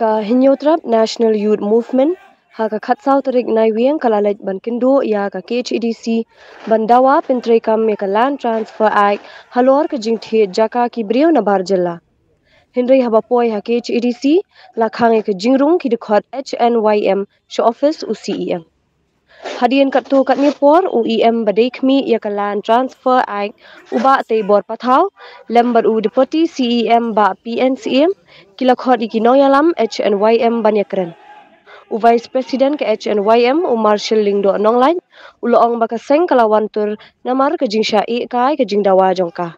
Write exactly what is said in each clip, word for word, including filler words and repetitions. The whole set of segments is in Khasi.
Ka Hynñiewtrep National Youth Movement ha ka khatsaw tarik Naiwieng ka la leit ban kynduh ïa ka K H A D C ban dawa pyntreikam ïa ka Land Transfer Act halor ka jingthied jaka ki briew nabar jylla. Hynrei haba poi ha K H A D C la khang ïa ka jingrung ki dkhot H N Y M sha office u C E M. Hadien katto katne por u E M ba dei khmih ïa ka Land Transfer Act u Bah Teibor Pathaw lem bad u Deputy C E M Bah P N Syiem ki la khot ïa ki nongïalam H N Y M ban ïakren. U Vice President ka H N Y M u Marshal Lyngdoh Nonglait u la ong ba ka seng ka la wan tur namar ka jingshah ïeh kai ka jingdawa jong ka.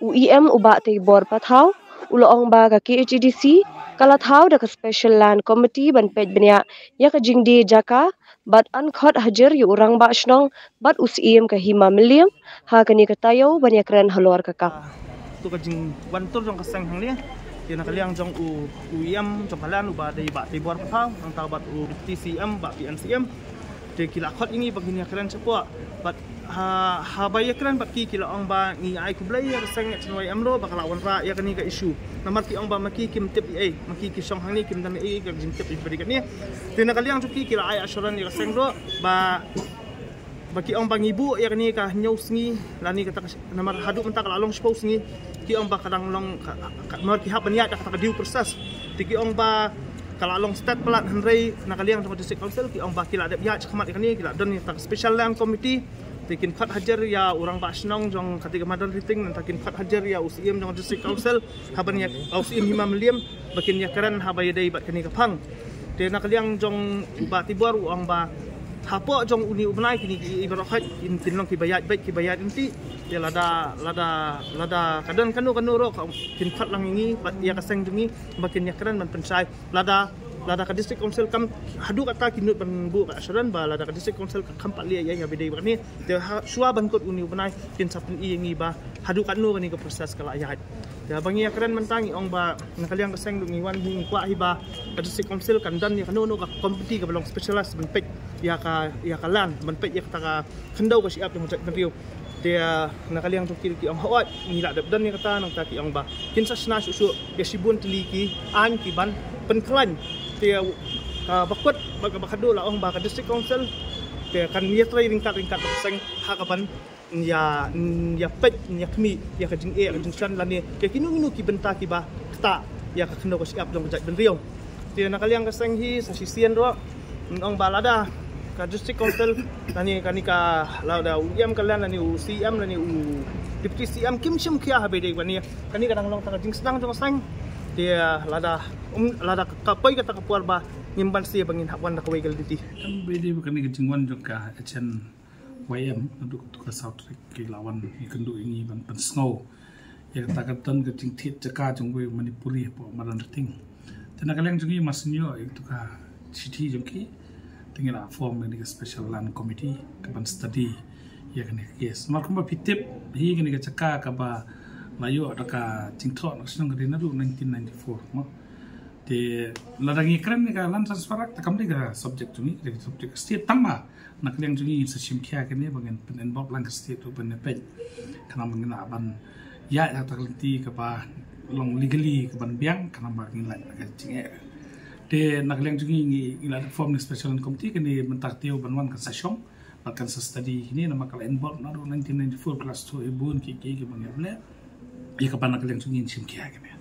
U E M u Bah Teibor Pathaw u la ong ba ka K H A D C ka la thaw da ka Special Land Committee ban peit bniah ïa ka jingdie jaka bad yn khot hajir ïa u Rangbah Shnong bad u Syiem ka Hima Mylliem ha kane ka taïew ban ïakren halor ka kam. To ka jingwan tur jong ka seng hangne, te na ka liang jong u, u E M jong ka Land u Bah dei Bah Teibor Pathaw, nangta bad u Deputy C E M Bah P N Syiem. Te ki la khot ïa ngi ba ngin ïakren shapoh. Bad ha, haba ïakren bad ki, ki la ong ba ngi ai khublei ïa ka seng H N Y M ruh ba ka la wanrah ïa kane ka issue. Namar ki ong ba ma ki kim tip ei ei, ma ki ki shong hangne kim don ei ei ka jingtip ïa ka bynta kane. Te na ka liang jong ki, ki la ai assurance ïa ka seng ruh ba, ba ki ong ba ngi buh ïa kane ka hynñiew sngi lane kata ka, namar haduh mynta ka la long shiphew sngi. Ki ong ba ka dang long ka, ka, namar ki hap ban ïaid da kata ka due process. Te ki ong ba ka la long stad palat, hynrei na ka liang jong ka District Council ki ong ba ki la dep ïaid shakhmat ïa kane, ki la don ïa kata ka Special Land Committee. Te kin khot hajir ïa u Rangbah Shnong jong kata ka Madan Riting, nangta kin khot hajir ïa u Syiem jong ka District Council, ha ban ïa, u Syiem Hima Mylliem, ba kin ïakren haba ïadei bad kane ka phang. Te na ka liang jong u Bah Teibor u ong ba hapoh jong une u bnai kine ki, i baroh khoit kin, kin long kiba ïaid beit kiba ïaid ryntih. Te lada, lada, lada ka don kano kano ruh ka kin khot lang ïa ngi bad ïa ka seng jong ngi ba kin ïakren ban pynshai. Lada, lada ka District Council kam, haduh kata ki nud ban buh ka assurance ba lada ka District Council ka kham pat leh ïa, ïa bad ïa kane. Te ha, shuwa ban kut une u bnai kin sa pyni ïa ngi ba haduh katno kane ka process ka la ïaid. Te ba ngi ïakren mynta ngi ong ba na ka liang ka seng ruh ngi wan hi ngi kwah hi ba ka District Council kan don ïa kano kano ka committee kaba long specialized ban peit ïa ka, ïa ka land, ban peit ïa kata ka khyndew ka shyiap jong ka jaitbynriew. Te na ka liang jong ki ruh ki ong hooid, ngi la dep don ïa kata, nangta ki ong ba kin sa shna shuh shuh ïa shibun tylli ki aiñ ki ban pynkhlaiñ. Te kaba kut bad kaba khatduh la ong ba ka District Council te kan ïatrei ryngkat ryngkat bad ka seng ha kaban ïa, ïa peit, ïa khmih ïa ka jingeh ka jingshon lane ïa kino kino ki bynta kiba ktah ïa ka khyndew ka shyiap jong ka jaitbynriew. Te na ka liang ka seng hi sa shisien ruh ngi ong ba lada ka District Council lane kane ka, lada u E M ka Land lane u C E M lane u Deputy C E M kim shim khia ha ba ïadei bad kane, kane ka dang long kata ka jingsdang jong ka seng. Te lada, um, lada ka poi kata ka por ba ngim banse ba ngin hap wan da kawei ka lynti. Kam ba ïadei bad kane ka jingwan jong ka H N Y M naduh ka saw tarik ki la wan ïakynduh ïa ngi ban pynsngew ïa kata ka don ka jingthied jaka jong uwei u Manipuri hapoh Madan Riting. Te na ka liang jong ngi mar shu ïoh ïa kata ka shithi jong ki te ngi la form ïa kane ka Special Land Committee kaban study ïa kane ka case. Namar kumba phi tip hi kane ka jaka kaba la ïoh da ka jingthoh na ka shnong ka dei naduh nineteen ninety-four mo. Te lada ngi kren ïa ka Land Transfer Act te kam dei ka subject jong ngi, ka dei ka subject ka state, tang ba na ka liang jong ngi ngin sa shim khia kane ba ngin pyn-involve lang ka state ruh ban ïa peit. Khnang ba ngin lah ban ïaid ha kata ka lynti kaba long legally kaban biang, khnang ba ngin lait na ka jingeh. Te na ka liang jong ngi ngi, ngi la form ïa ka Special Land Committee kane mynta ka taïew ban wan kan sa shong bad kan sa study kine namar ka la involve naduh nineteen ninety-four, ka la shu ïa bun kiei kiei kiba ngi hap leh ïa kaba na ka liang jong ngi ngin shim khia kane.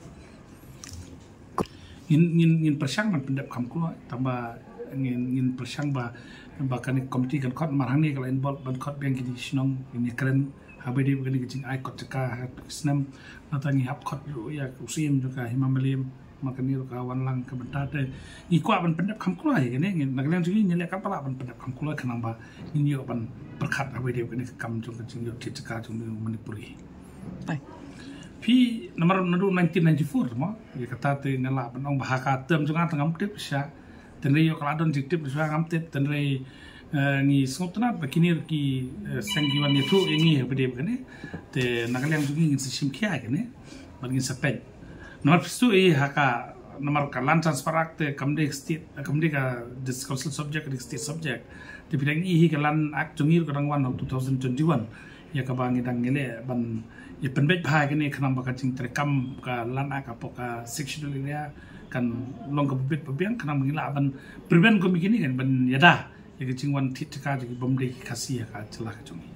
Ngin, ngin, ngin pyrshang ban pyndep kham kloi, tang ba ngin, ngin pyrshang ba, ba kane ka committee kan khot, namar hangne ka la involve ban khot biang kine ki shnong, ngin ïakren ha ba ïadei bad kane ka jingai kot jaka ha katu ka snem. Nangta ngi hap khot ruh ïa u Syiem jong ka Hima Mylliem, namar kane ruh ka wan lang ka bynta te ngi kwah ban pyndep kham kloi ïa kane. Ngin, na ka liang jong ngi ngi leh katba lah ban pyndep kham kloi khnang ba ngin ïoh ban pyrkhat ha ba ïadei bad kane ka kam jong ka jingïoh thied jaka jong u Manipuri. Phi, namar naduh nineteen ninety-four mo, ïa kata te nga lah ban ong ba ha ka term jong nga te ngam tip shisha. Tynrai ïoh ka la don jingtip shisha ngam tip, tynrai, eh, ngi sngewtynnat ba kine ruh ki, eh, seng ki wan ïathuh ïa ngi ha ba ïadei bad kane. Te na ka liang jong ngi ngin sa shim khia ïa kane bad ngin sa peit. Namar phi shu i ha ka, namar ka Land Transfer Act te kam dei state, kam dei ka District Council subject, ka dei state subject. Te phi dang i hi ka Land Act jong ngi ruh ka dang wan ha two thousand twenty-one. ïa kaba ngi dang ngi leh ban ïa pynbeit bha kine khnang ba ka jingtrei kam ka Land Act hapoh ka Sixth Schedule area kan long kaba bit ba biang khnang ba ngi lah ban prevent kum kine kan ban ïada ïa ka jingwan thied jaka jong ki bym dei ki Khasi ha ka jylla ka jong ngi.